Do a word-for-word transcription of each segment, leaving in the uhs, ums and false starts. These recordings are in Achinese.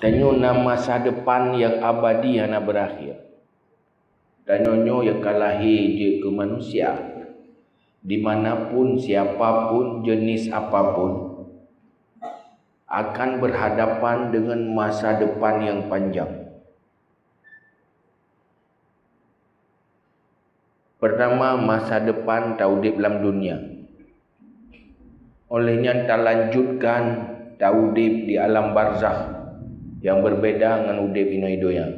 Tanyoe na masa depan nyang abadi hana beurakhé. Tanyoe nyoe nyang ka lahé jeuet keu manusia. Dimanapun, siapapun, jenis apapun, akan berhadapan dengan masa depan yang panjang. Pertama, masa depan taudép lam dunia. Óh lheueh nyan talanjutkan taudép di alam barzakh nyang berbeda ngon udép inoe donya.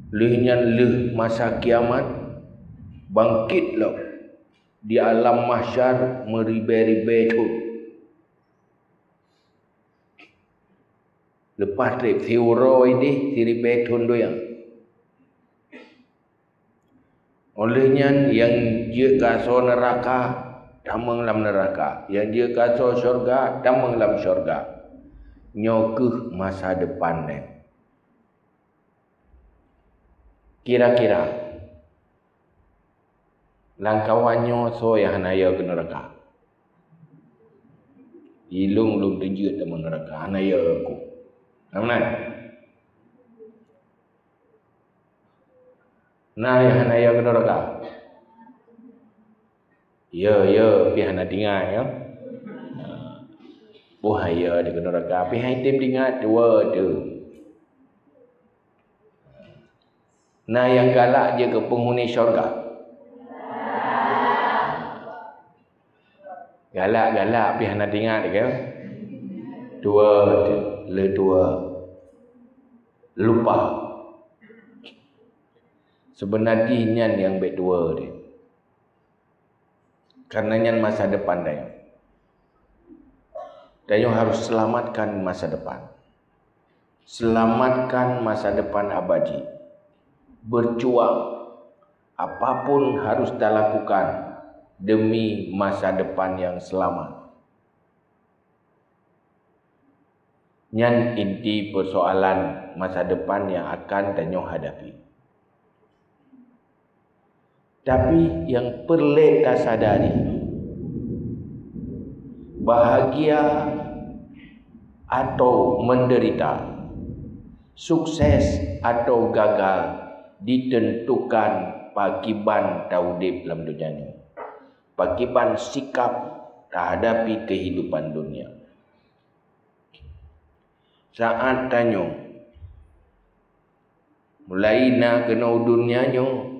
Lheueh nyan lheueh masa kiamat, bangkét lom di alam mahsyar meuribée-ribée thon. Leupah treb siuroe idéh siribée thon donya. Óh lheueh nyan nyang jeuet keu asoe neuraka, tamong lam neuraka. Nyang jeuet keu asoe syeuruga, tamong lam syeuruga. Nyoe kheueh masa depan nyan. Kira-kira, lam kawan nyoe soe nyang hana yo keu neuraka? Ilôn lôn teujeuet tamong neuraka, hana yo keu aku. Nah, meunan. Na nyang hana yo keu neuraka? Yo, yo, pih hana teuingat, yo. Boh hai yo di keu neuraka, pih hai tem teuingat dua tu. Na nyang galak jeuet keu peunghuni syeuruga? Galak-galak pih hana teuingat ke? Tuwoe teuh, leutuwoe. Lupa. Seubeuna jih nyan nyang bék tuwoe teuh. Karena nyan masa depan tanyoe. Tanyoe harus selamatkan masa depan. Selamatkan masa depan abadi. Berjuang. Apapun harus talakukan demi masa depan yang selamat. Nyan inti persoalan masa depan yang akan tanyoe hadapi. Tapi nyang peureulée tasadari, bahagia atau menderita, sukses atau gagal ditentukan pakiban taudép lam donya nyoe, pakiban sikap tahadapi kehidupan dunia. Saat tanyoe mulai na keunoe u dunia nyoe,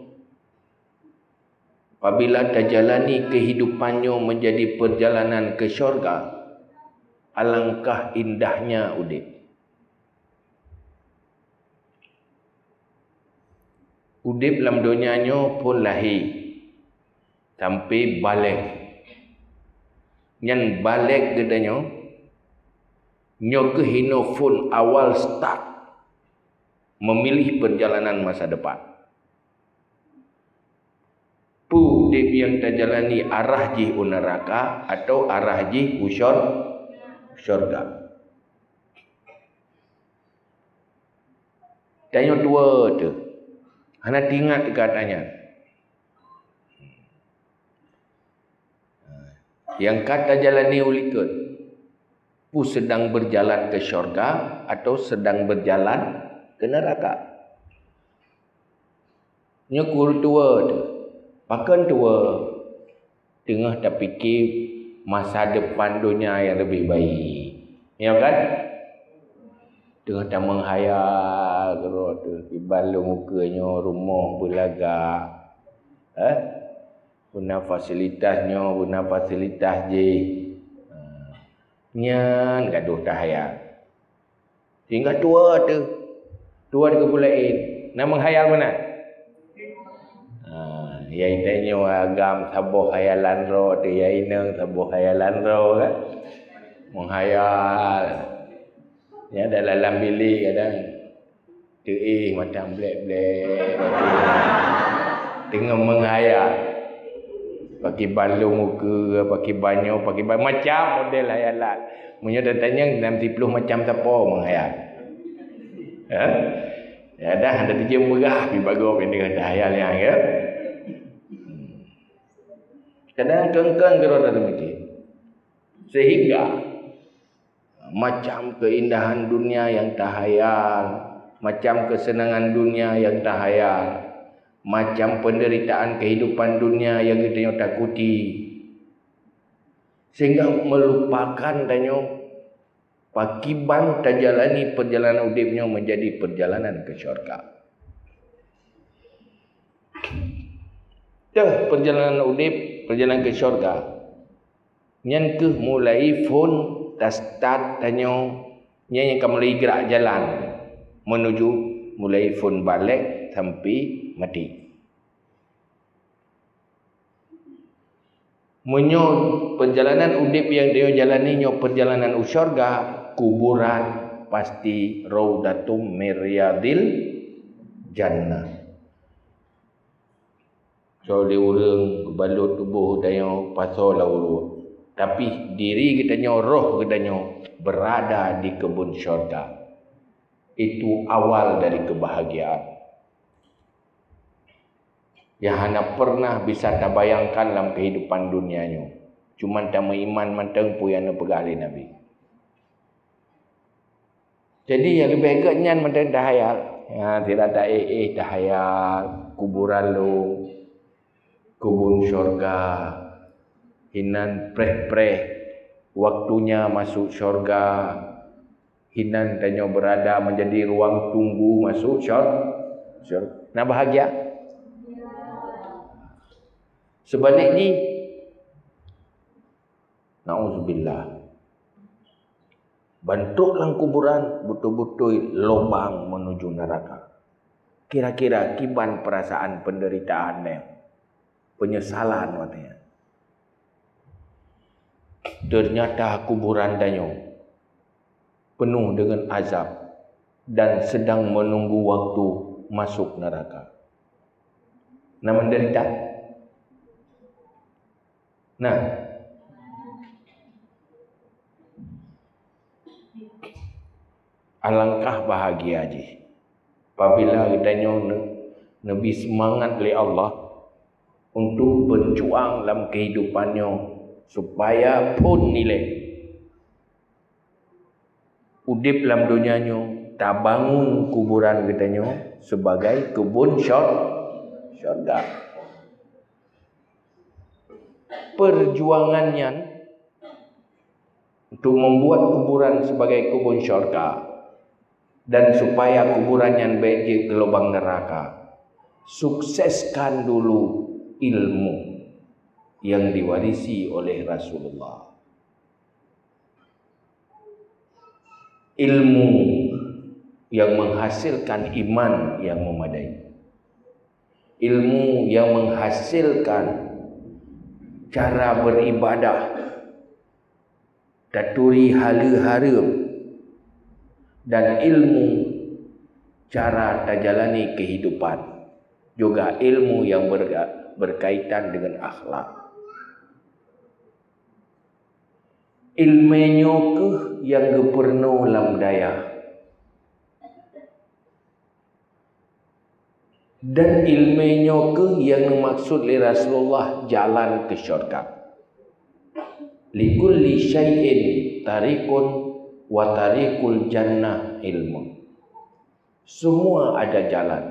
apabila tajalani kehidupan nyoe menjadi perjalanan ke syurga, alangkah indahnya udép. Udép lam donya nyoe phon lahé sampai balek. Nyan balek geutanyoe, nyoe keuh inoe phon awal start memilih perjalanan masa depan. Peue udép nyang tajalani, arah jih u neuraka atau arah jih u syur-, syurga? Tanyoe tuwoe teuh, hana teuingat keu gata nyan. Nyang ka tajalani u likot, peue sedang berjalan ke syurga atau sedang berjalan ke neuraka? Nyoe keuh tuwoe teuh. Pakon tuwoe? Teungoh tapike masa depan donya nyang leubeh baik. Ya kan? Teungoh tameunghayal keudroe teuh, kiban lôn ukeue nyoe rumoh beulagak. Eh? Beuna fasilitas nyoe, beuna fasilitas jih. Ha. Nyan gadôh tahayal. Sehingga tuwoe teuh, tuwoe teuh geupeu laén. Na meunghayal meunan? Ha, ya inong nyoe agam saboh khayalan droe teuh, ya inong saboh khayalan droe kan. Meunghayal. Nyan dalam bilék kadang. Teuéh mata blek-blek. Teungoh meunghayal. Pakiban lôn ukeue, pakiban nyoe, pakiban macam model hayalan. Meunyoe tatanyong, nam siploh macam sapo meunghayal. Ha? Ya dah, hana teujeuem peugah, pi bagoe pi deungon tahayal nyan, ya. Kadang keng-keng keudroe tateumike. Sehingga Macam keindahan dunia yang tahayal, macam kesenangan dunia yang tahayal, macam penderitaan kehidupan dunia yang geutanyoe takuti, sehingga melupakan tanyoe pakiban tajalani perjalanan udeb nyoe menjadi perjalanan ke syurga. Teuh perjalanan udeb, perjalanan ke syurga. Nyan keuh mulai phon ta-start tanyoe, nyan nyang ka mulai gerak jalan menuju mulai phon balek sampai mati. Meunyoe perjalanan udeb nyang tanyoe jalani nyoe perjalanan u syurga, kuburan pasti raudatum min riyadil jannah. Soe lé ureuëng geubalot tuboh geutanyoe pasoe lam uruek, tapi diri geutanyoe, roh geutanyoe berada di keubun syurga. Itu awal dari kebahagiaan yang hana pernah bisa tabayangkan lam kehidupan dunia nyoe. Cuman tameuiman mantong peue nyang neupeugah lé Nabi. Jadi nyang leubeh gét nyan mantong tahayal. Ya, sira taéh-éh tahayal, kuburan lom, keubun syurga. Hinan preh-preh waktunya masuk syurga. Hinan tanyoe berada menjadi ruang tunggu masuk syur-, syurga. Nah, bahagia. Sebaliknya, naudzubillah. Bantuk lam kuburan beutôi-beutôi lubang menuju neraka. Kira-kira kiban perasaan penderitaan nyan, penyesalan watée nyan. Ternyata kuburan tanyoe penuh dengan azab dan sedang menunggu waktu masuk neraka. Nah, menderita. Nah, alangkah bahagia jih apabila geutanyoe ne-, neubi seumangat lé Allah untuk berjuang lam kehidupan nyoe supaya phon nilai udeb lam donya nyoe, tabangun kuburan geutanyoe sebagai keubun syur-, syurga. Perjuangan nyan untuk membuat kuburan sebagai keubun syurga dan supaya kuburan nyan bék jeuet keu lubang neraka, sukseskan dulu ilmu yang diwarisi oleh Rasulullah. Ilmu yang menghasilkan iman yang memadai. Ilmu yang menghasilkan cara beribadah, taturi haleue hareuem, dan ilmu cara tajalani kehidupan, juga ilmu yang berga-, berkaitan dengan akhlak. Ileumé nyoe keuh nyang geupeurunoe lam dayah. Dan ileumé nyoe keuh nyang neumaksud lé Rasulullah jalan keu syurga. "Likulli syai'in tariqun wa tariqul jannah ilmun." Semua ada jalan.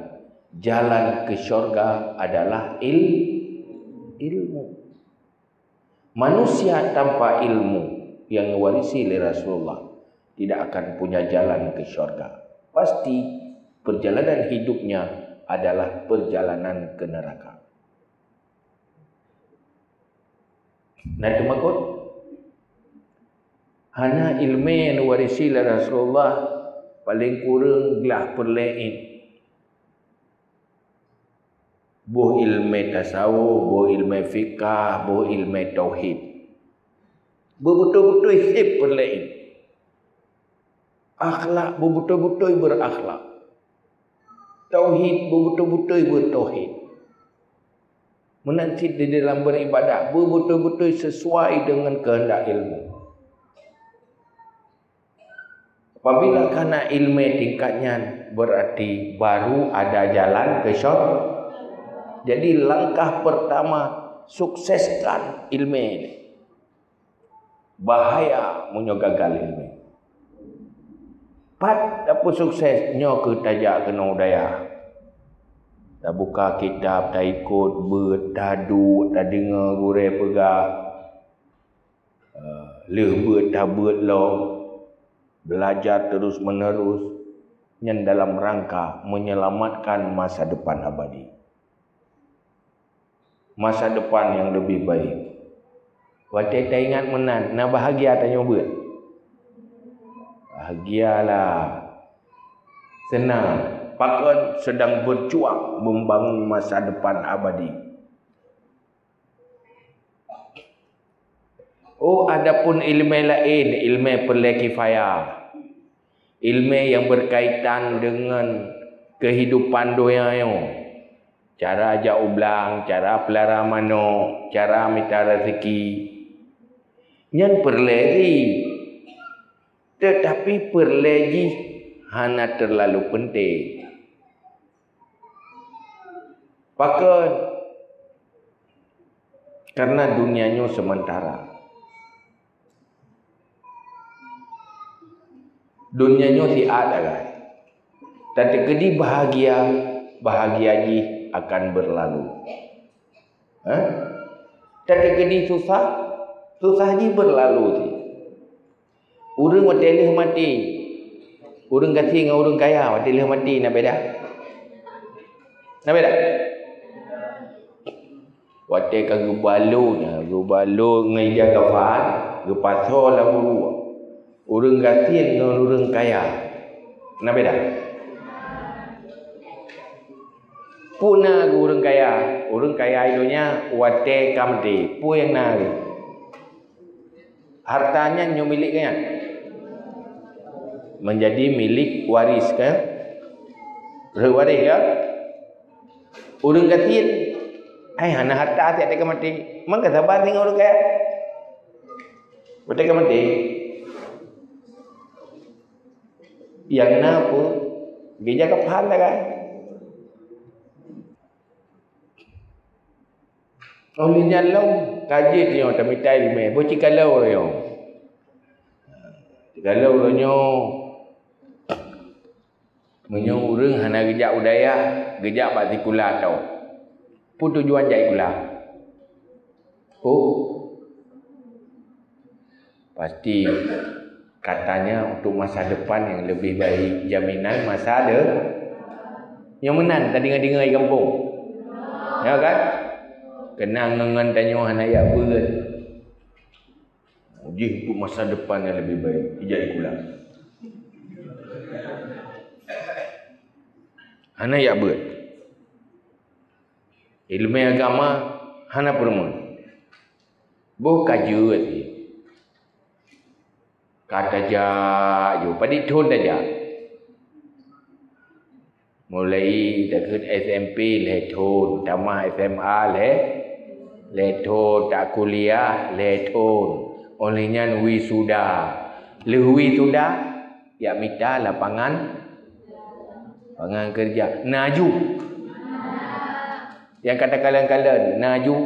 Jalan ke syurga adalah il-, ilmu. Manusia tanpa ilmu yang diwarisi lé Rasulullah tidak akan punya jalan ke syurga. Pasti perjalanan hidupnya adalah perjalanan ke neraka. Na teumakot? Hana ileumé nyang diwarisi lé Rasulullah, paleng kureueng glah peureulée ét. Boh ileumé tasawuf, boh ileumé fikah, boh ileumé tauhid. Beubeutôi-beutôi sép peureulée ét. Akhlak beubeutôi-beutôi beurakhlak. Tauhid beubeutôi-beutôi beutauhid. Meunan cit di dalam beribadah beubeutôi-beutôi sesuai dengan kehendak ilmu. Apabila kana ileumé tingkat nyan, berarti baru ada jalan ke syur-, jadi langkah pertama, sukseskan ileumé. Bahaya meunyoe gagal ileumé. Pat tapeusukses, nyoe keuh tajak keunoe u dayah. Tabuka kitab, taikot beuet, taduek, tadeungoe gurée peugah. Eh, lheueh beuet tabeuet lom, belajar terus-menerus, nyan dalam rangka menyelamatkan masa depan abadi. Masa depan yang lebih baik. Watée taingat meunan, na bahagia tanyoe beuet? Bahagialah. Seunang. Pakon? Sedang berjuang membangun masa depan abadi. Oh, adapun ileumé laén, ileumé peureulée kifayah. Ileumé nyang berkaitan dengan kehidupan donya nyoe. Cara jak u blang, cara peulara manok, cara mita raseuki. Nyan peureulée jih. Teutapi peureulée jih hana teulalu peunteng. Pakon? Karena dunia nyoe sementara. Dunia nyoe siat sagai. Tateukeudi bahagia, bahagia jih akan berlalu. Hah? Tateukeudi susah, susah jih berlalu jih. Ureuëng watée lheueh maté, ureuëng gasien ngon ureuëng kaya watée lheueh maté na beda? Na beda? Watée ka geubalot, na geubalot ngon ija kafan, geupasoe lam uruek. Ureuëng gasien ngon ureuëng kaya na beda? Peue na geuh ureuëng kaya? Ureuëng kaya i donya watée ka maté, peue nyang na geuh? Harta nyan nyoe milék geuh nyan. Menjadi milék waris, kan? Rhot waréh, kan? Ureuëng gasien, ai hana harta siat ka maté. Maka saban singoh ureuëng kaya. Watée ka maté. Nyang na peue? Geujak kafan dah, kan? Oh, lheueh nyan lom, ka jeuet nyoe tamita ileumé, boh cikalon nyoe. Cikalon nyoe. Meunyoe ureuëng hana geujak u dayah, geujak bak sikula toh. Peue tujuan jak sikula? Oh. Pasti katanya untuk masa depan yang lebih baik, jaminan masa de-, nyoe meunan tadeungoe-deungoe di kampung. Ya kan? Keunong ngon tanyoe hana jak beuet. Jih untuk masa depan yang lebih baik, ijak sikula. Hana jak beuet. Ileumé agama hana peurumoh. Boh ka jeuet jih. Ka tajak ju, padit thon tajak. Mulai takheun S M P lhée thon, tamah S M A lhée, lhée thon, takuliah lhée thon. Óh lheueh nyan wisuda. Lheueh wisuda, jak mita lapangan, lapangan keureuja. Na ju. Nyang ka takalon-kalon, na ju.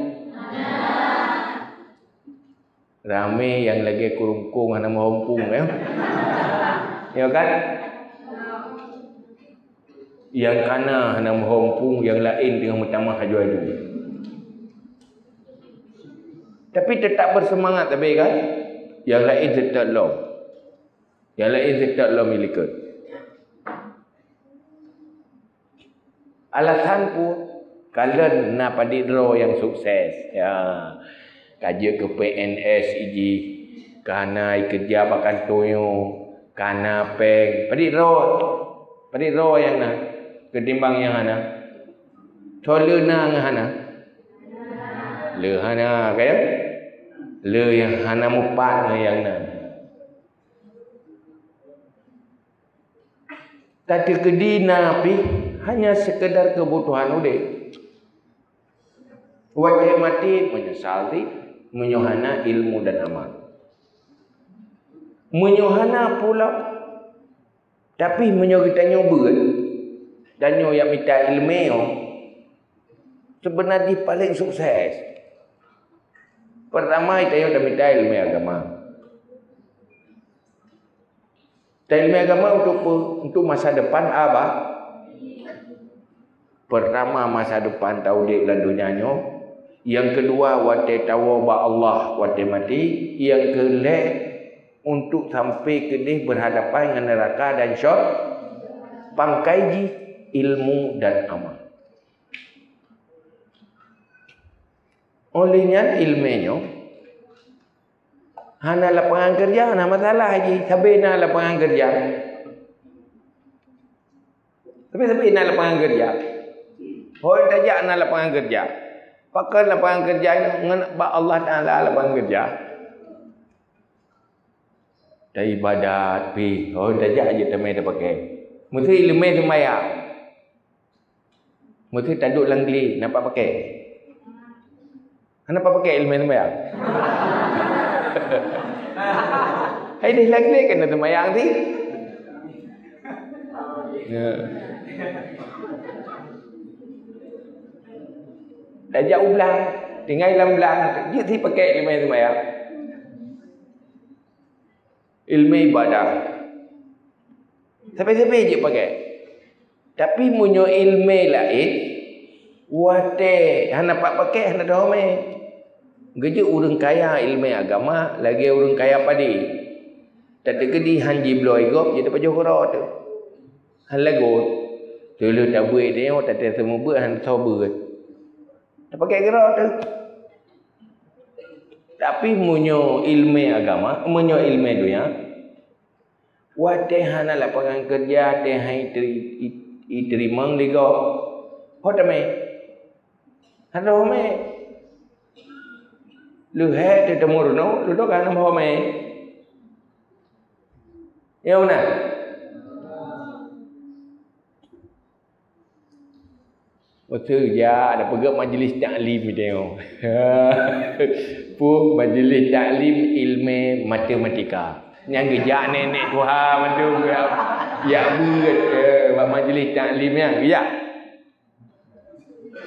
Ramé nyang lagée keurungkong hana meuhom pung, ya. Ya kan? Nyang kana hana meuhom pung, nyang laén teungoh meutamah aju-aju. Tapi tetap bersemangat, tapi kan? Nyang laén seutôt lom. Nyang laén seutôt lom ilikot. Alasan peue? Kalon na padit droe nyang sukses. Ya. Ka jeuet keu P N S jih, ka na ikeureuja bak kantô nyoe, ka na péng. Padit droe? Padit droe nyang na ketimbang nyang hana? Soe le na ngon hana? Le hana, ka ya? Le nyang hana mupat ngon nyang na. Tateukeudi na pih hanya sekedar kebutuhan udeb. Watée maté meunyeusal cit meunyoe hana ilmu dan amal. Meunyoe hana pula, tapi meunyoe geutanyoe beuet, tanyoe nyang mita ileumé nyoe, seubeuna jih paleng sukses. Peurtama, tanyoe tamita ileumé agama. Tailmé agama untuk pe-, untuk masa depan apa? Pertama, masa depan taudép lam dunia nyoe. Yang kedua, watée tawoe bak Allah watée maté. Yang keulhée, untuk sampai keudeh berhadapan ngon neraka dan syur-, pangkai jih ilmu dan amal. Oleh nyan, ilmé nyoe hana lapangan kerja, hana masalah jih. Sabe na lapangan kerja. Tapi, tapi na lapangan kerja. Hôi tajak na lapangan kerja. Pakon lapangan kerja nyoe? Ngon bak Allah Taala lapangan kerja. Taibadat pih, hôi tajak jeuet tamé tapakai. Meusti ileumé seumayang. Meusti taduek lam glé, nampak pakai. Hana pakai ileumé seumayang. Hai deh lam glé kan seumayang sih. Ya. Tajak u blang, tinggai lam blang, jeuet si pakai ileumé seumayang. Ileumé ibadah. Sabe-sabe jeuet pakai. Tapi meunyoe ileumé laén, watée hana pat pakai, hana teuhomé. Geujeuet ureuëng kaya ileumé agama lagée ureuëng kaya padé. Tateukeudi han jibloe gob, jeuet tapajoh keudroe teuh. Han lagot. Teuleuh tabeuet nyoe, taté seumeubeuet han soe beuet. Tapakai keudroe teuh. Tapi meunyoe ileumé agama, meunyoe ileumé donya, watée hana lapangan kerja, teuh hai teri-, i-, iteurimong lé gob, ho tamé? Hana ho mé. Leuhée teuh tameurunoe, lulok hana ho mé. Ya, beuna? Beutôi jak, ada peugah majlis taklim tengok. Pun majlis taklim ilmu matematika. Nyang geujak nenek tuha mandum ya. Ya beuet, eh, bak majlis taklim nyan, geujak.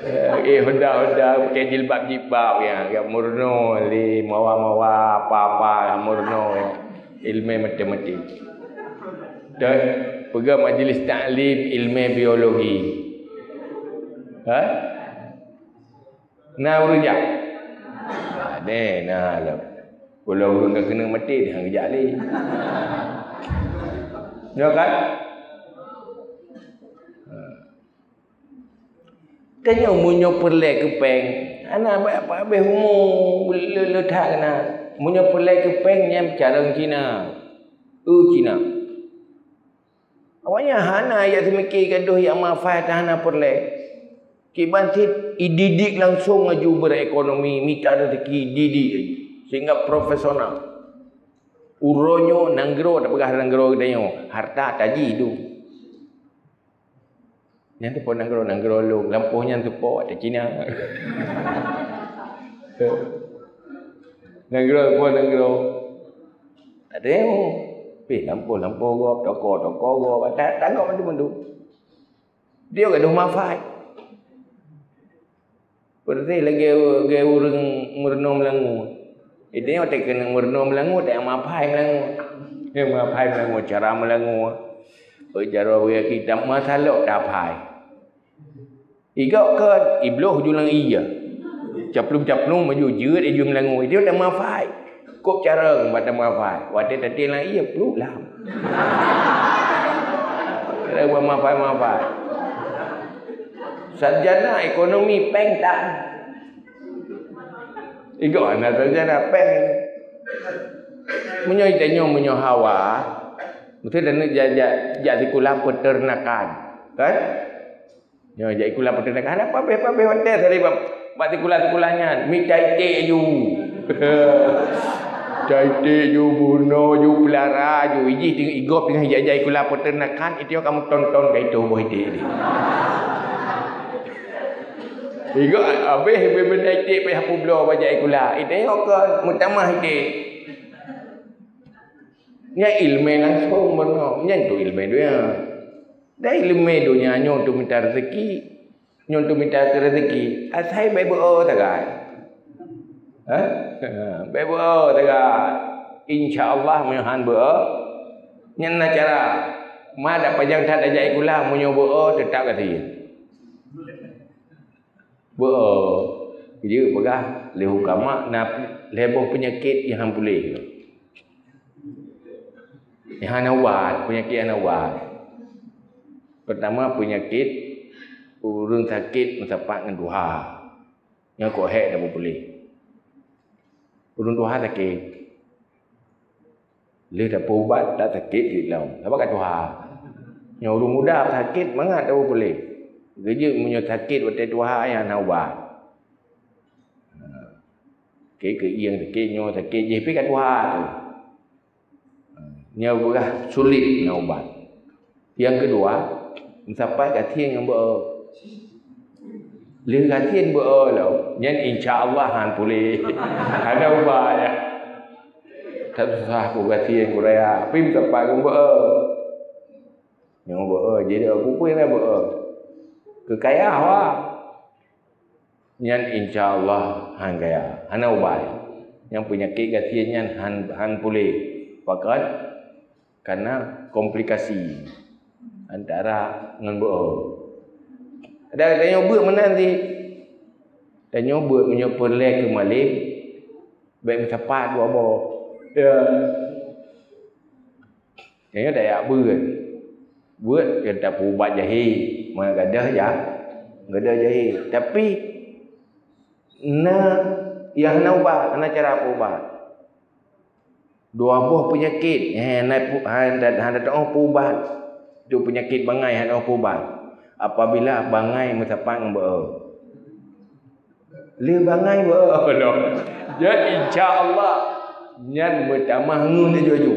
Eh, eh, honda-honda, pakai jilbab-jilbab ya, ya murno, li mawa-mawa, apa-apa, murno ya. Ilmu matematik. Dan peugah majlis taklim ilmu biologi. Ha? Na ureuëng jak? Ada, na lah. Kalau ureuëng ka kena mati, dia hang jak lé. Ya kan? Ha. Tanyoe meunyoe peureulée keu péng, hana ba-, ba-, habéh umu le-, le-, le that keunan. Meunyoe peureulée keu péng, nyan carông Cina. Eu Cina. Awaknyan hana jak seumike gadoh jak mafai tan hana peureulée. Kiban cit ididik langsong laju beurekonomi, mita rezeki, ididik laju. Sehingga profesional. Uroe nyoe nanggroe tapeugah nanggroe geutanyoe, harta taji dum. Nyan teupeu nanggroe-nanggroe lôn, lampôh nyan teupeu watée Cina. Nanggroe po nanggroe. Tak teurimong. Pih lampôh-lampôh gob, toko-toko gob, ta-, tanggong mandum-mandum. Dia gadoh mafai. Peureuteh lagée, lagée ureuëng meurunoe meulangue. Itu nyang watée keuneuk meurunoe meulangue, tak mafai meulangue. Nyang mafai meulangue, cara meulangue. Oh, jaroe bagi kitab masa lok tapai. Igok kon, ibloh ju lam ie. Caplum-caplum maju jeuet iju meulangue. Itu tak mafai. Kok cara bak tamafai? Watée taté lam ie pluek lam. Cara buat mafai-mafai. Sarjana ekonomi péng tan. Igoe hana sarjana péng. Meunyoe tanyoe meunyoe hawa, mesti dan jak, jak, jak sikula peternakan, kan? Nyoe jak sikula peternakan, hana pabeh-pabeh watée sabe bak, bak sikula-sikula nyan, mita iték aju. Mita iték aju, bunoe aju, peulara aju. Ijih ting-, igob teungoh jak, jak sikula peternakan, itu kamu tonton ka itu boh iték tadi. Igob habéh benda iték payah publoe bak jak sikula. Itu kon meutamah iték. Nyan ileumé langsong bunoe. Nyan tu ileumé dunia. Dan ileumé donya nyoe untuk mita rezeki. Nyoe untuk mita rezeki. Asai bék beu-o sagai. Ha? Bék beu-o sagai. Insya Allah, meuhan beu-o. Nyan na cara. Ma dak pajang that tajak sikula, meunyoe beu-o teutap gasien. Beu-o. Jeuet peugah lé hukama na lhèe boh peunyakét nyang han puléh. Nyang hana ubat, peunyakét hana ubat. Peurtama peunyakét ureueng sakét meusapat ngon tuha. Nyan kok hék tapeupuléh. Ureueng tuha sakét. Lheueh tapeuubat dak sakét cit lom. Sabab ka tuha. Nyoe ureueng muda sakét mangat tapeupuléh. Geujeuet meunyoe sakét watèe tuha nyan hana ubat. Sakét keuieng, sakét nyoe, sakét jih pih ka tuha tu. Nyoe beurah sulet na ubat. Nyang keudua, meusapat gasien ngon beu-o. Lheueh gasien beu-o lom, nyan insya Allah han puléh. Hana ubat nyan. That susah ku gasien ku raya, tapi meusapat ngon beu-o. Nyoe beu-o, jadi aku pun na beu-o. Keu kayah wah. Nyan insya Allah han kayah, hana ubat. Nyang peunyakét gasien nyan han, han puléh. Pakon? Karena komplikasi antara ngon beu-o. Dan tanyoe beuet meunan cit. Tanyoe beuet meunyoe peureulèe keu malém, bèk meusapat dua boh. Ya. Nyoe tajak beuet. Beuet nyang tapeuubat jahé, meugadôh ja-, gadôh jahé. Tapi na nyang hana ubat, hana cara peuubat. Dua boh peunyakét, eh, hana pu-, hana, hana teu'oh peuubat. Tu peunyakét bangai hana teu'oh peuubat. Apabila bangai meusapat ngon beu-o. Lé bangai beu-o lom. Nyan insya Allah nyan meutamah ngon laju-laju.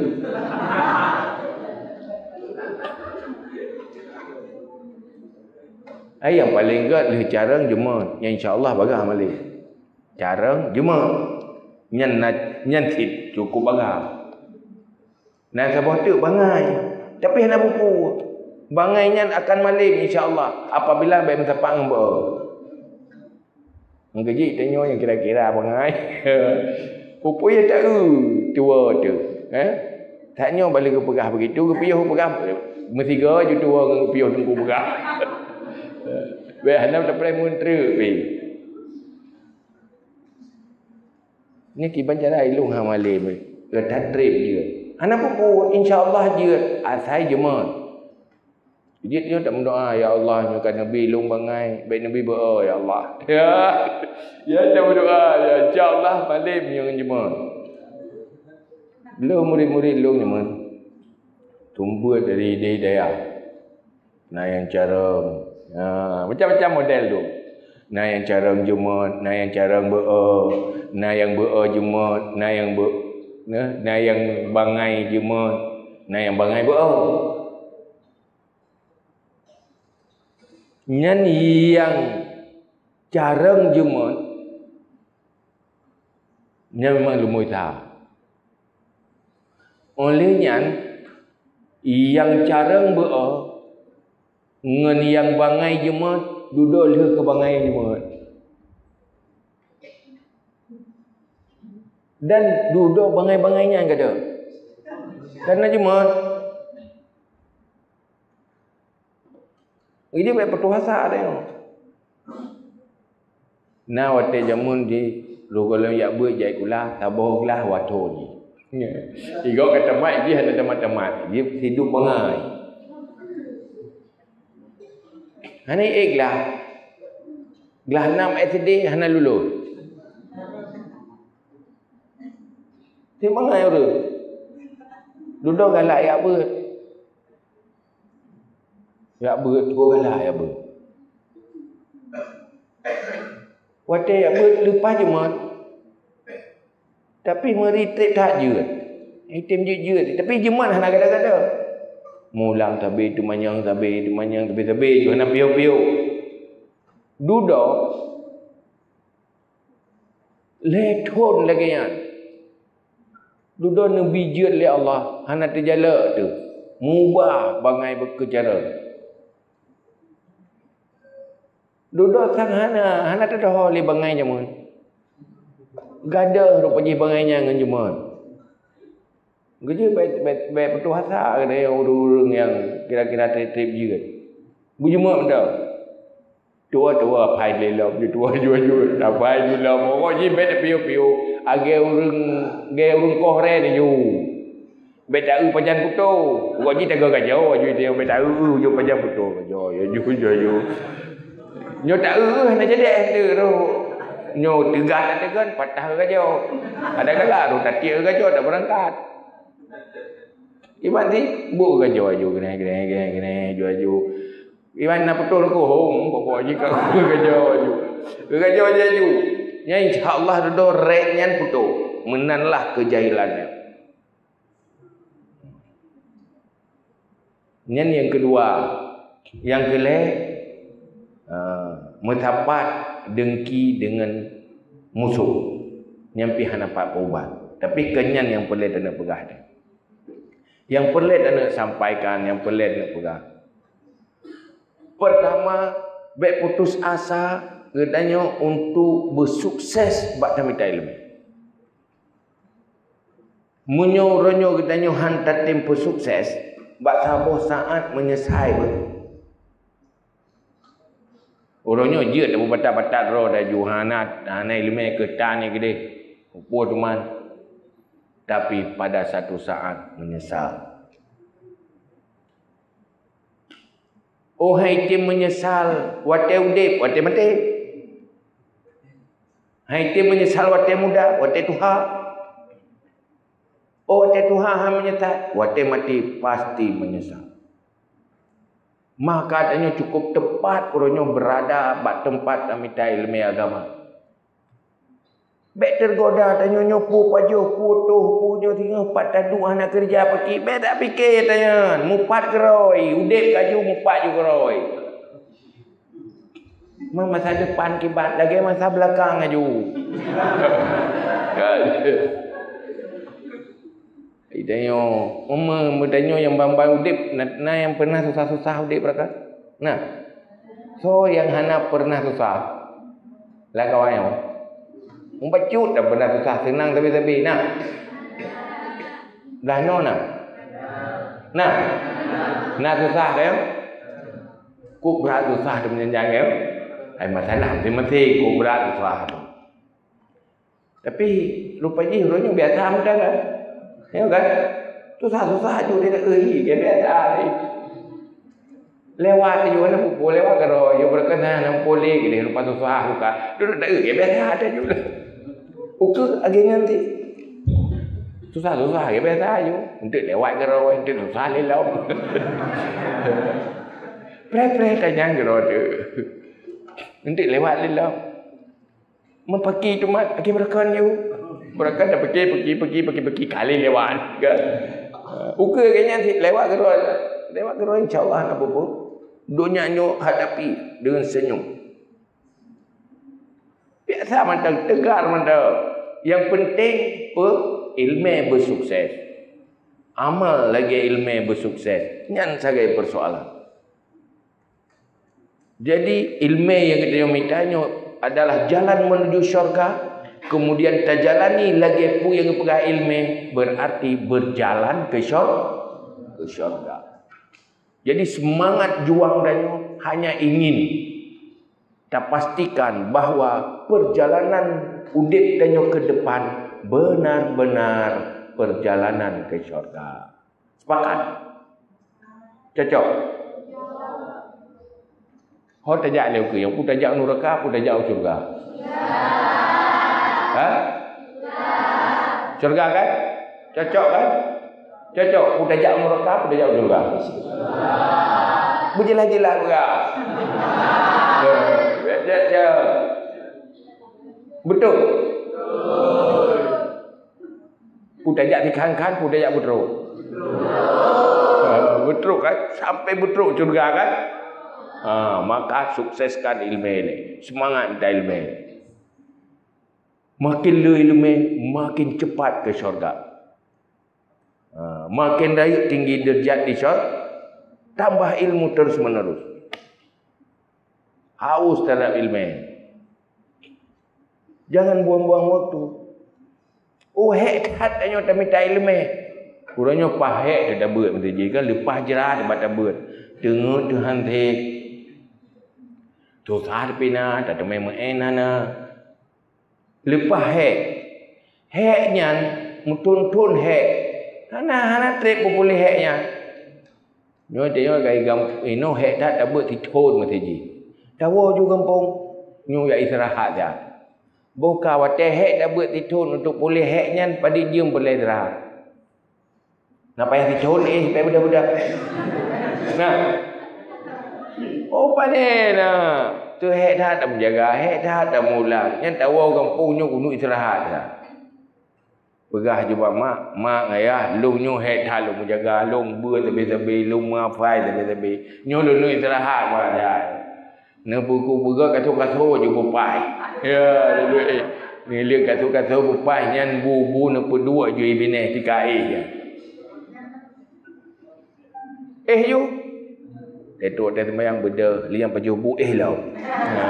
Ai nyang paleng gèt lheueh carông jeumeut, nyan insya Allah bagah malém. Carông jeumeut. Nyan na, nyan cit cukup bagah. Na saboh teuk bangai, tapi hana peue-peue. Bangai nyan akan malém insya Allah apabila bèk meusapat ngon beu-o. Ngon keujih tanyoe nyang kira-kira bangai. Peue-peue nyang taeu tuwoe teuh, eh? Tanyoe bak lheueh geupeugah begitu, geupiôh peugah meusigoe ju tuwoe ngon geupiôh teungku peugah. Bèk hana tapeureumeun treuk pih. Nyoe kiban cara ilôn hana malém, gata trép jeuet. Hana peue-peue, insya Allah jeuet, asai jeumeut. Jeuet nyoe tameudoa, "Ya Allah, nyoe ka neubi lôn bangai, bèk neubi beu-o, ya Allah." Ya, ya tameudoa, ya, insya Allah malém nyoe ngon jeumeut. Lôn murit-murit lôn nyoe, sumber dari, dari dayah. Na nyang carông, ha, macam-macam model tu. Na nyang carông jeumeut, na nyang carông beu-o, na nyang beu-o jeumeut, na nyang beu-, na, na nyang bangai jeumeut, na nyang bangai beu-o. Nyan nyang carông jeumeut, nyan memang lumbôi that. Óh lheueh nyan, nyang carông beu-o ngon nyang bangai jeumeut dudoe lheueh keu bangai jeumeut. Dan dudoe bangai-bangai nyan gadôh. Karena jeumeut. Jadi bèk peutuha sa tanyoe. Na watèe jameun jih, lôn gohlom jak beuet jak sikula, saboh glah watèe jih. Igoe ka tamat jih hana tamat-tamat, jih sidub bangai. Hana ék glah. Glah nam S D hana lulus. Sidub bangai ureueng. Dudoe galak jak beuet. Jak beuet, tuwoe galak jak beuet. Watèe jak beuet leupah jeumeut. Tapi meuri trép that jeuet. Item jeuet-jeuet, tapi jeumeut hana gada-gada. Mulang sabe, teumanyong sabe, teumanyong sabe-sabe ju hana piôh-piôh. Dudoe lhèe thon lagèe nyan. Dudoe neubi jeuet lé Allah, hana teujalok teuh. Mubah bangai beukeucara. Dudoe sang hana, hana teudoho lé bangai jameun. Gadôh rupa jih bangai nyan ngon jeumeun. Geujeuet bèk, bèk, bèk putôh asa keunan ureueng-ureueng nyang kira-kira trép-trép jeuet. Beujeumeuk mantong. Tuwoe-tuwoe aphai lé lom, tuwoe jua-jua, aphai lé lom. Pokok jih bèk tapiôh-piôh. Agèe ureueng, agèe ureueng koh rèe neujôh. Bèk ta-eu pajan putôh. Pokok jih taga gajoe, jih bèk ta-eu, jôh pajan putôh. Gajoe, ya jôh, ya jôh. Nyoe ta-eu, hana jadi, eh, tu, tu. Nyoe teuga na teugon, patah gajoe. Ada kala tu tatiek gajoe, tak berangkat. Iban sih, bu gajoe aju, gini, gini, gini, gini, aju, aju. Iban na putôh leukoh, hom, pokok jih ka gajoe aju. Gajoe aju, aju. Nyan insya Allah dudoe rèk nyan putôh. Meunan lah keujahilan nyan. Nyan nyang keudua. Nyang keulhèe, ah, meusapat deungki deungon musoh. Nyan pih hana pat peuubat. Tapi keu nyan nyang peureulèe taneuk peugah nyan. Nyang peureulèe taneuk sampaikan, nyang peureulèe taneuk peugah. Peurtama, bèk putus asa geutanyoe untuk beusukses bak tamita ileumèe. Meunyoe uroe nyoe geutanyoe han tatem peusukses, bak saboh saat meunyeusai beuh. Uroe nyoe jeuet tapeubatat-batat droe laju, hana, hana ileumèe keu tan nyan keudeh, peue teuma. Tapi pada satu saat meunyeusal. Oh, hai tem meunyeusal watèe udép, watèe maté. Hai tem meunyeusal watèe muda, watèe tuha. Oh, watèe tuha han meunyeusal, watèe maté pasti meunyeusal. Maka tanyoe cukup teupat uroe nyoe beurada bak teumpat tamita ileumèe agama. Bèk teugoda tanyoe nyoe peue pajoh, peue toh, peue nyoe singoh, pat taduek hana keureuja paki. Bèk tapike tanyoe, mupat keurôi, udép laju mupat ju keurôi. Ma-, masa depan kiban lagèe masa beulakang laju. Kan? Tanyoe, umu, meutanyoe nyang ban-ban udép, na, na nyang pernah susah-susah udép rakan? Nah. Soe nyang hana pernah susah? Lam kawan nyoe. Mubacut dah pernah susah, seunang sabe-sabe. Nah. Dah nyoe nah. Nah. Nah susah kan? Kok brat susah tu meunyan kan? Ai masalah masing-masing kok brat susah tu. Tapi rupa jih uroe nyoe biasa mudah kan? Ya kan? Susah-susah aju dia nak eri, dia biasa ni. Lewat aju mana pukul lewat karo, ya berkenan yang pulih gini rupa susah buka. Duduk tak eri, biasa ada juga. Ukur akhirnya nanti. Susah-susah ya biasa aju. Untuk lewat karo, untuk susah lelom. Pre-pre tanyang karo tu. Untuk lewat lelom. Meupaki teuma, lagèe beureukan yue. Beureukan dah paki, paki, paki, paki, paki, kali lewat. Kan? Ukeue geuh nyan cit lewat keudroe. Lewat keudroe, insya Allah, hana peue-peue. Donya nyoe hadapi deungon seunyum. Biasa mantong, tegar mantong. Nyang penting, peue? Ileumèe beusukses. Amal lagèe ileumèe beusukses. Nyan sagai peusoalan. Jadi, ileumèe nyang geutanyoe mita nyoe adalah jalan menuju syurga, kemudian tajalani lagèe peue nyang geupeugah ileumèe, berarti berjalan ke syur-, ke syurga. Jadi, seumangat juang tanyoe hanya ingin tapastikan bahwa perjalanan udép tanyoe ke depan benar-benar perjalanan ke syurga. Sepakat? Cocok? Ho tajak lé ukeue, peue tajak u nuraka, peue tajak u syurga? Ha? Syurga kan? Cocok kan? Cocok. Peue tajak u nuraka, peue tajak u syurga? Beujeulaih-jeulaih peugah. Ya, ya, ya. Betul? Peue tajak dikhan-khan, peue tajak beutrok. Ha, beutrok kan? Sampai beutrok syurga kan? Ha, maka sukseskan ileumèe ni. Seumangat mita ileumèe. Makin le ileumèe, makin cepat ke syurga. Ha, makin rayeuk tinggi derajat di syur-, tambah ilmu terus menerus. Haus terhadap ileumèe. Jangan buang-buang waktu. Oh, hék that tanyoe tamita ileumèe. Uroe nyoe paih hék teuh tabeuet meuseujid kan, leupah jrat bak tabeuet. Teungeut teuh han sép. Susah teupina, tateumé meu'en hana. Leupah hék. Hék nyan meuthon-thon hék. Hana, hana trép peupuléh hék nyan. Nyoe tanyoe gai gam-, inoe hék that tabeuet sithon meuseujid. Tawoe ju gampông, nyoe jak istirahat jak. Boh ka watèe hék tabeuet sithon untuk puléh hék nyan, padit jeuem peureulèe istirahat. Na payah sithon éh, payah beudôh-beudôh. Nah. Oh, pane na. Tu hék that tameujaga, hék that tamulang. Nyan tawoe gampông nyoe keuneuk istirahat that. Peugah ju bak mak, "Mak, ayah, lôn nyoe hék that lôn meujaga, lôn beuet sabé-sabé, lôn meuhafai sabé-sabé. Nyoe lôn istirahat, mak, ayah." Neupeuku beugöt kasô-kasô ju beupaih. Ya, lôn, eh, neulheueh kasô-kasô beupaih nyan bu-bu neupeuduek ju ié binéh tika éh nyan. Éh ju. Teutrok teuh seumayang beudôh, lé nyang pajoh bu éh lom. Ha.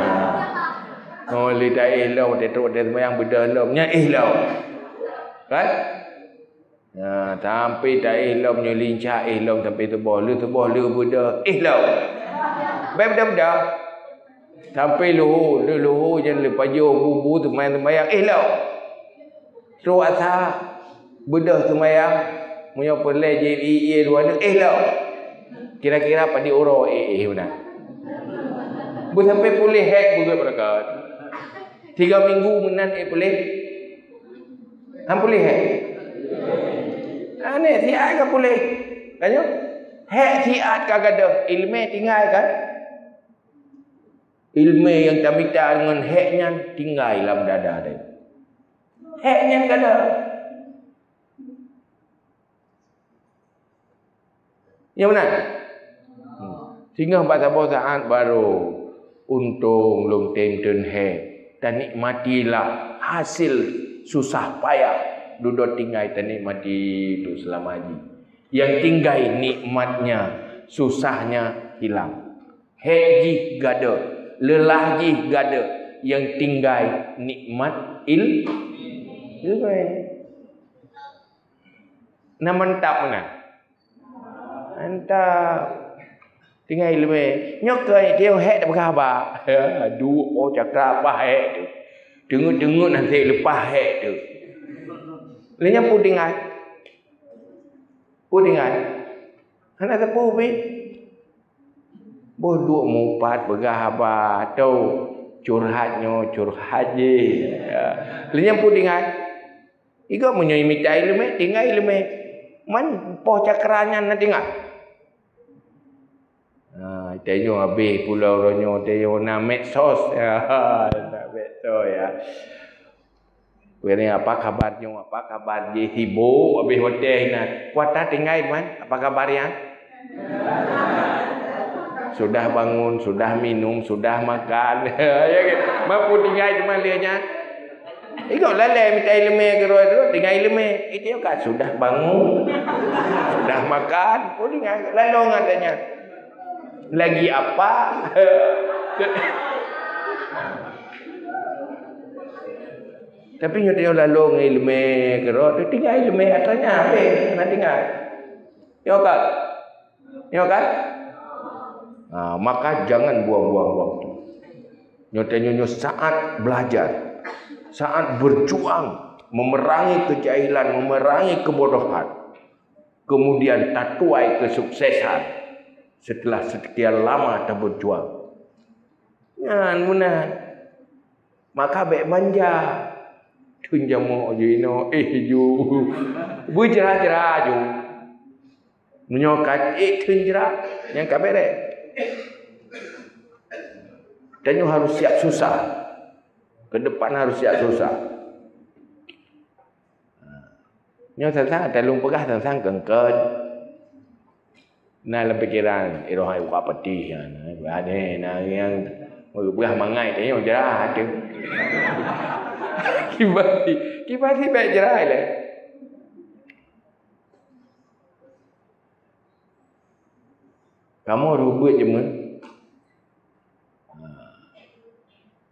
Oh, lé ta éh lom, teutrok teuh seumayang beudôh lom, nyan éh lom. Kan? Ha, sampai ta éh lom nyoe lincah éh lom sampai suboh, lheueh suboh lheueh beudôh éh lom. Bèk beudôh-beudôh. Sampai luhô, lheueh luhô nyan lheueh pajoh bu-bu seumayang-seumayang éh lom. Trok asa beudôh seumayang, meunyoe peureulèe jih ié dua neuk éh lom. Kira-kira padit uroe éh, éh meunan. Beusampai puléh hék beugöt beurangkat. Tiga minggu meunan éh puléh. Han puléh hék. Aneh siat ka puléh. Tanyoe hék siat ka gadôh, ileumèe tinggai kan? Ileumèe nyang tamita ngon hék nyan tinggai lam dada teuh. Hék nyan ka na. Nyang meunan. Hmm. Singoh bak saboh saát barô untông lôn tem teun hék. Tanikmatilah hasil susah payah dudoe tinggai, tanikmati tu seulama jih. Nyang tinggai nikmatnya, susahnya hilang. Hék jih gadôh, leulah jih gadôh, nyang tinggai nikmat il-, ileumèe. Na mantap meunan? Mantap. Tinggai ileumèe. Nyoe keuh tanyoe hék tapeugah haba. Duek po cakra paih hék teuh. Teungeut-teungeut na sép leupah hék teuh. Lé nyan peue tinggai? Peue tinggai? Hana sapeue pih. Boh duek mupat peugah haba, tho curhat nyoe, curhat jih. Ya. Lé nyan peue tinggai? Igoe meunyoe mita ileumèe, tinggai ileumèe. Man poh cakra nyan na tinggai. Ha, tanyoe habéh pulo uroe nyoe, tanyoe na medsos. Ya, na medsos, ya. Peue ni, apa kabar nyoe? Apa kabar jih? Sibok habéh watèe na. Kuat that tinggai man, apa kabar nyan? Sudah bangun, sudah minum, sudah makan. Ya kan? Man peue tinggai teuma lé nyan. Igoe lalè mita ileumèe keudroe-droe, tinggai ileumèe. Itu ka sudah bangun, sudah makan, peue tinggai, lalu ngon tanyoe. Lagi apa? Tapi nyoe tanyoe lalu ngon ileumèe keudroe, tinggai ileumèe atra nyan habéh, na tinggai. Nyoe ka? Nyoe kan? Ha, maka jangan buang-buang waktu. Nyoe tanyoe nyoe saat belajar, saat berjuang memerangi kejahilan, memerangi kebodohan. Kemudian tatuai kesuksesan setelah sekian lama taberjuang. Nyan meunan. Maka bèk manja. Thon jamok ju inoe, éh ju. Beujra-jra ju. Meunyoe ka ék thon jra, nyan ka bèrèh. Tanyoe harus siap susah. Ke depan harus siap susah. Nyoe sang-sang, ata lôn peugah sang-sang keungkeut. Na lam pikeran, iroh hai buka peti nyan. Ada na nyang peugah mangat tanyoe jra teuh. Kiban si, kiban si bèk jra lé. Kamoe rhot beuet jeumeu. Ha.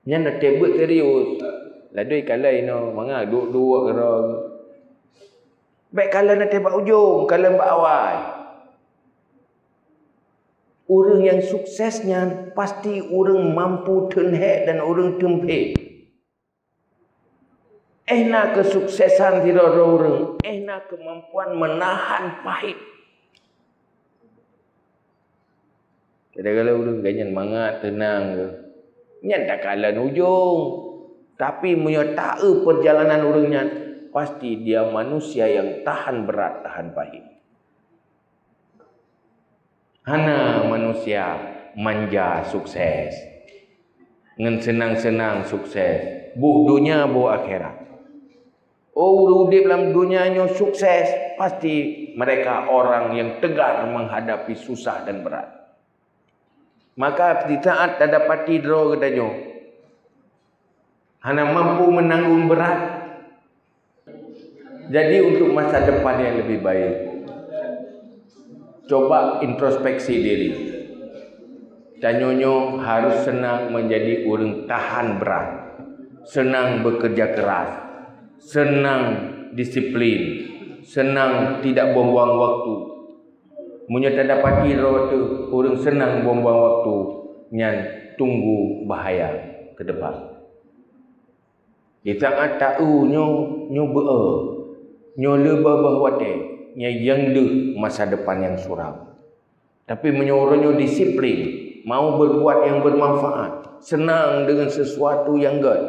Nyan na teuh beuet serius. Ladui kalai inoe mangat duek-duek keudroe. Bék kalon até bak ujong, kalon bak awai. Ureuëng nyang sukses nyan pasti ureuëng mampu theun hék dan ureuëng teumphe. Éh na keusuksesan sidroe-droe ureuëng, éh na keumampuan meunahan pahit. Kadang-kadang ureuëng gobnyan mangat, teunang ke. Nyan takalon ujong. Tapi meunyoe taeu peurjalanan ureuëng nyan, pasti dia manusia nyang tahan brat, tahan pahit. Hana manusia manja sukses, ngon seunang-seunang sukses, boh donya boh akhirat. Oh, ureuëng udeb lam donya nyoe sukses, pasti mereka orang yang tegar menghadapi susah dan berat. Maka di saat tadapati droe geutanyoe hana mampu menanggung berat, jadi untuk masa depan yang lebih baik, coba introspeksi diri. Tanyoe nyoe harus seunang menjadi ureuëng tahan berat, seunang bekerja keras, seunang disiplin, seunang tidak buang-buang waktu. Meunyoe tadapati droe teuh ureuëng seunang buang-buang waktu, nyan tunggu bahaya ke depan. Di saat taeu nyoe, nyoe beu-e, nyoe leubeh boh watée, nyan nyang deuh masa depan nyang suram. Tapi meunyoe uroe nyoe disiplin, mau berbuat yang bermanfaat, seunang dengan sesuatu yang gét,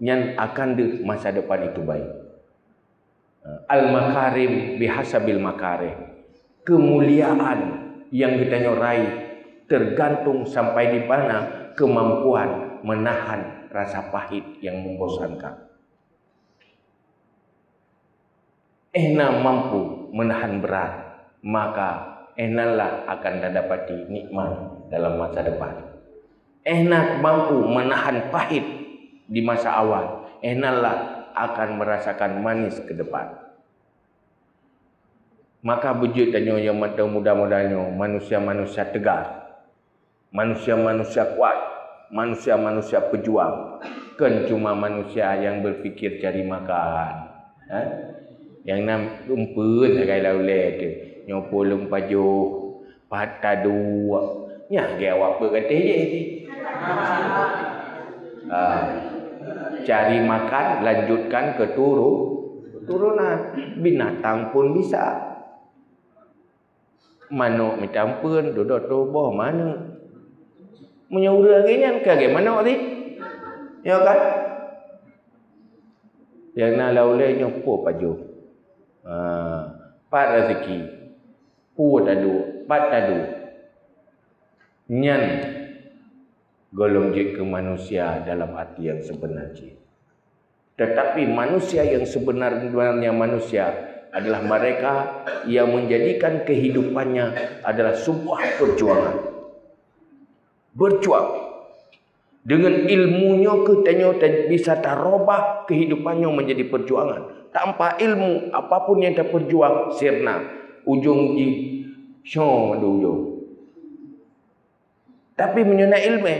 nyan akan deuh masa depan itu baik. Al-makarim bihasabil makarih. Kemuliaan nyang geutanyoe raih tergantung sampai di mana kemampuan menahan rasa pahit yang membosankan. Éh na mampu menahan berat, maka éh nanlah akan tadapati nikmat dalam masa depan. Éh na mampu menahan pahit di masa awal, éh nanlah akan merasakan manis ke depan. Maka beujeuet tanyoe nyang mantong muda-muda nyoe manusia-manusia teugar, manusia-manusia kuat, manusia-manusia peujuang. Kon cuma manusia nyang berpikir cari makan. Ha? Nyang na umpeuen sagai lam ulée teuh, nyoe peue lôn pajoh, pat taduek. Nyan lagée awak peuet gatéh jih. Ha. Cari makan, lanjutkan keturu-, keturunan. Binatang pun bisa. Manok mita umpeuen, dudoe tuboh manok. Meunyoe ureuëng lagée nyan, ka lagée manok tadi. Ya kan? Nyang na lam ulée nyoe peue pajoh. Ha, pat rezeki. Peue taduek, pat taduek. Nyan gohlom jeuet keu manusia dalam arti yang sebenar jih. Tetapi manusia yang sebenarnya manusia adalah mereka yang menjadikan kehidupannya adalah sebuah perjuangan. Berjuang. Dengan ilmu nyoe keuh tanyoe ta-, bisa tarubah kehidupan nyoe menjadi perjuangan. Tanpa ilmu, apapun yang taperjuang, sirna. Ujong jih, syoe di ujong. Tapi meunyoe na iéleumé,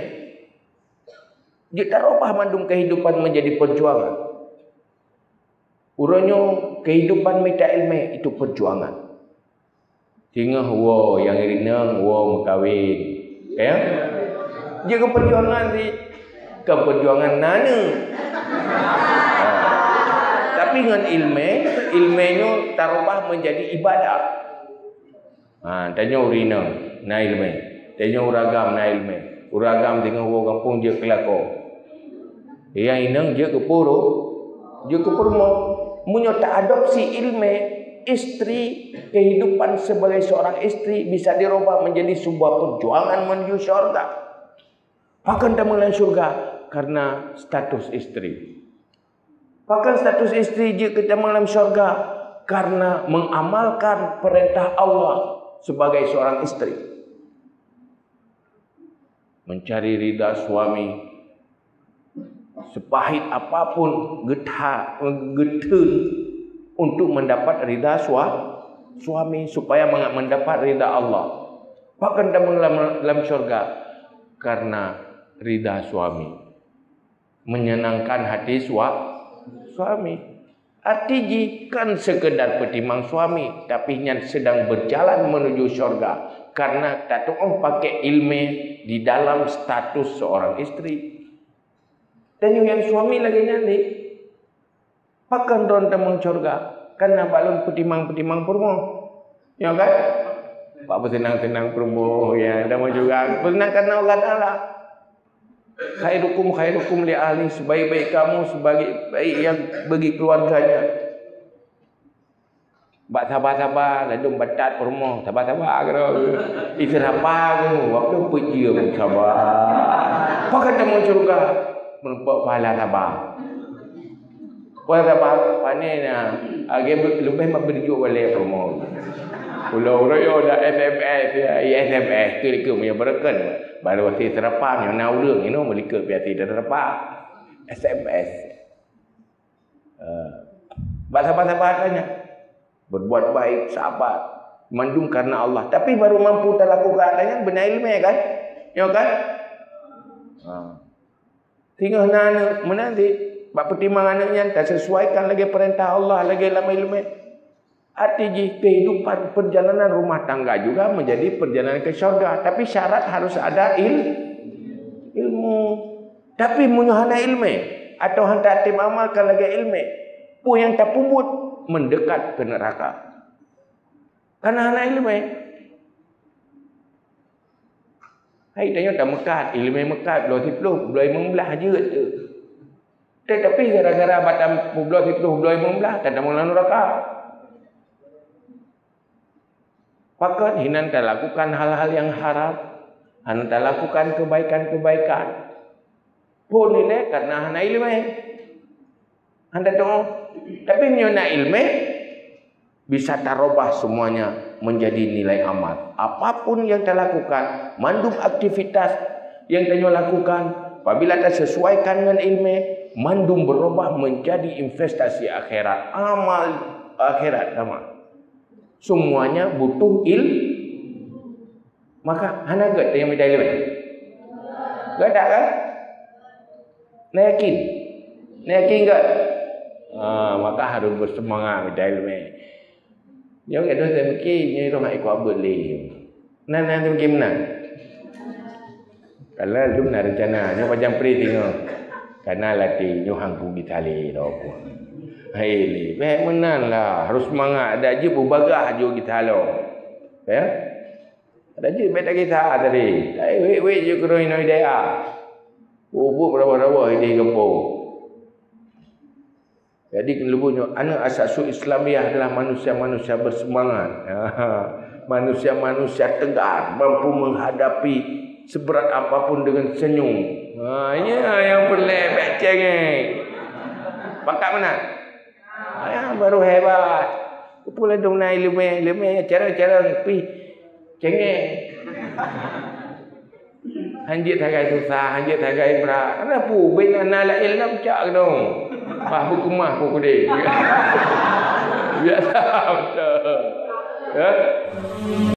jeuet tarubah mandum kehidupan menjadi perjuangan. Uroe nyoe kehidupan mita iéleumé itu perjuangan. Singoh woe nyang rinong, woe meukawen. Ya? Jeuet keu perjuangan sih. Keu perjuangan na nyoe. Ha. Tapi ngon iéleumé, iéleumé nyoe tarubah menjadi ibadah. Ha, tanyoe ureuëng inong na iéleumé. Tanyoe ureuëng agam na iéleumé. Ureuëng agam singoh woe gampông jeuet keu lakoe. Nyang inong jeuet keu puru-, jeuet keu peurumoh. Meunyoe ta-adopsi iéleumé, istri, kehidupan sebagai seorang istri bisa dirubah menjadi sebuah perjuangan menuju syurga. Pakon tamong lam syurga? Karena status istri. Pakon status istri jeuet keu tamong lam syurga? Karena mengamalkan perintah Allah sebagai seorang istri. Mencari ridha suami, sepahit apapun geutha-, geutheun untuk mendapat ridha sua-, suami, supaya manga-, mendapat ridha Allah. Pakon tamong lam, lam syurga? Karena ridha suami. Menyenangkan hati sua-, suami. Arti jih kon sekedar peutimang suami, tapi nyan sedang berjalan menuju syurga karena tatu'oh pakai ilmé di dalam status seorang istri. Dan nyang suami lagée nyan deh, pakon droen tamong syurga? Karena bak lôn peutimang-peutimang peurumoh. Ya kan? Bak peuseunang-seunang peurumoh, ya, tamong syurga. Peuseunang karena Allah Taala. "Khairukum khairukum li ahli," sebaik-baik kamu sebaik-baik yang bagi keluarganya. Bak saba-saba, ladom batat peurumoh, saba-saba keudroe. Iseurapa kamu, waktu peujeuem saba. Pakon tamong syurga? Meureumpok pahala saba. Wah, saban pane na, age leubeh mak beujok balée promo. Pulo Royo dak S M S, ya, S M S ke ke punya bereken. Baru si serapa nyo na ureueng ino melikot biasa serapa. S M S. Eh, bak sabar-sabar tanya. Berbuat baik, sabar. Mandum karena Allah. Tapi baru mampu talakukan tanya beuna ilmu kan? Nyo kan? Ha. Singoh na aneuk, meunan cit bak peutimang aneuk nyan tasesuaikan lagée peurintah Allah, lagée lam iéleumé. Arti jih, kehidupan perjalanan rumah tangga juga menjadi perjalanan ke syurga, tapi syarat harus ada il-, ilmu. Tapi meunyoe hana iéleumé atau hana tatem amalkan lagée iéleumé, peue nyang tapeubuet mendekat ke neraka. Karena hana iéleumé. Hai tanyoe tameukat, iéleumé meukat, bloe siploh, bloe limong blaih jeuet tu. Tetapi gara-gara bak publoe siploh, bloe limong blaih, tatamong lam nuraka. Pakon hinan talakukan hal-hal yang haram, hana talakukan kebaikan-kebaikan. Pun ilée karena hana iéleumé. Hana tahu. Tapi meunyoe na iéleumé, bisa tarubah semuanya menjadi nilai amal. Apapun yang talakukan, mandum aktivitas yang tanyoe lakukan, apabila tasesuaikan ngon iéleumé, mandum berubah menjadi investasi akhirat, amal akhirat sama. Semuanya butuh il-, maka hana gét nyang mita iéleumé. Gét tak kan? Na yakin? Na yakin gét? Ha, maka harus bersemangat mita iéleumé. Nyoe gét doh saya mikir, nyoe roh iko abot lé. Nan, nan saya mikir meunan. Kalau lom na rencana, nyoe pajang pri tingoh. Karena latih nyoe hang pun gita lé, roh pun. Hai lé, bèk meunan lah, harus semangat, dak jeuet beubagah jok gita lom. Ya? Ada jeuet bèk tak kisah tadi. Tapi wék-wék jeuet keunoe inoe daya. Ubuk rawa-rawa idéh gampông. Jadi keuneubeuet nyoe, aneuk asasui Islamiyah adalah manusia-manusia bersemangat. Manusia-manusia tegar, mampu menghadapi seberat apapun dengan senyum. Ha, nya nyang peureulèe bèk cengeng. Pakat meunan? Ha, baru hebat. Peue ladôm na iéleumé, iéleumé cara-cara pih cengeng. Hanjeuet sagai susah, hanjeuet sagai brat. Kenapa? Bina na laén lam cak dong. Bah beukeumah ku kudé. Biasa betul. Ya.